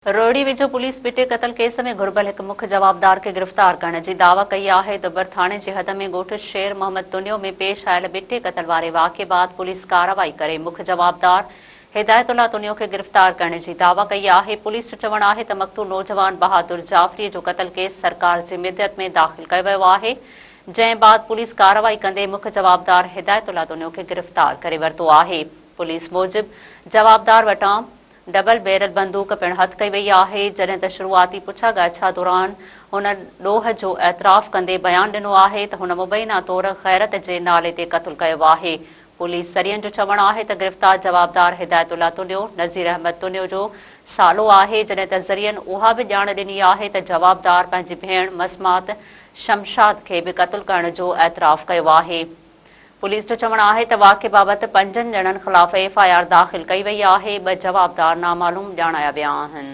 روهڙي ويجهو پوليس ٻٽي قتل ڪيس ۾ گهربل هڪ مک جوابدار کي گرفتار ڪرڻ جي دعويٰ ڪئي آهي. دبر ٿاڻي جي حد ۾ ڳوٺ شير محمد تنيو ۾ پيش آيل ٻٽي قتل واري واقعي بعد پوليس ڪارروائي ڪري مک جوابدار هدايت الله تنيو کي گرفتار ڪرڻ جي دعويٰ ڪئي آهي. پوليس جو چوڻ آهي ته مقتول نوجوان بهادر جعفري جو قتل ڪيس سرڪار جي مدعت ۾ داخل ڪيو ويو آهي، جنهن بعد پوليس ڪارروائي ڪندي مک جوابدار هدايت الله تنيو کي گرفتار ڪري ورتو آهي. پوليس موجب جوابدار وٽان ڊبل بيرل بندوق پڻ هٿ ڪئي وئي آهي، جڏهن ته شروعاتي پڇا ڳاڇا دوران هن ڏوهه جو اعتراف ڪندي بيان ڏنو آهي ته هن مبينا طور غيرت جي نالي تي قتل ڪيو آهي. پوليس ذريعن جو چوڻ آهي ته گرفتار جوابدار هدايت الله تنيو، نذير احمد تنيو جو سالو آهي، جڏهن ته ذريعن اها به ڄاڻ ڏني آهي ته جوابدار پنهنجي ڀيڻ مسمات شمشاد کي به قتل ڪرڻ جو اعتراف ڪيو آهي. پوليس جو چوڻ آهي ته واقعي بابت پنجن ڄڻن خلاف ايف I R داخل ڪئي وئي آهي، ٻه جوابدار نامعلوم ڄاڻايا ويا آهن.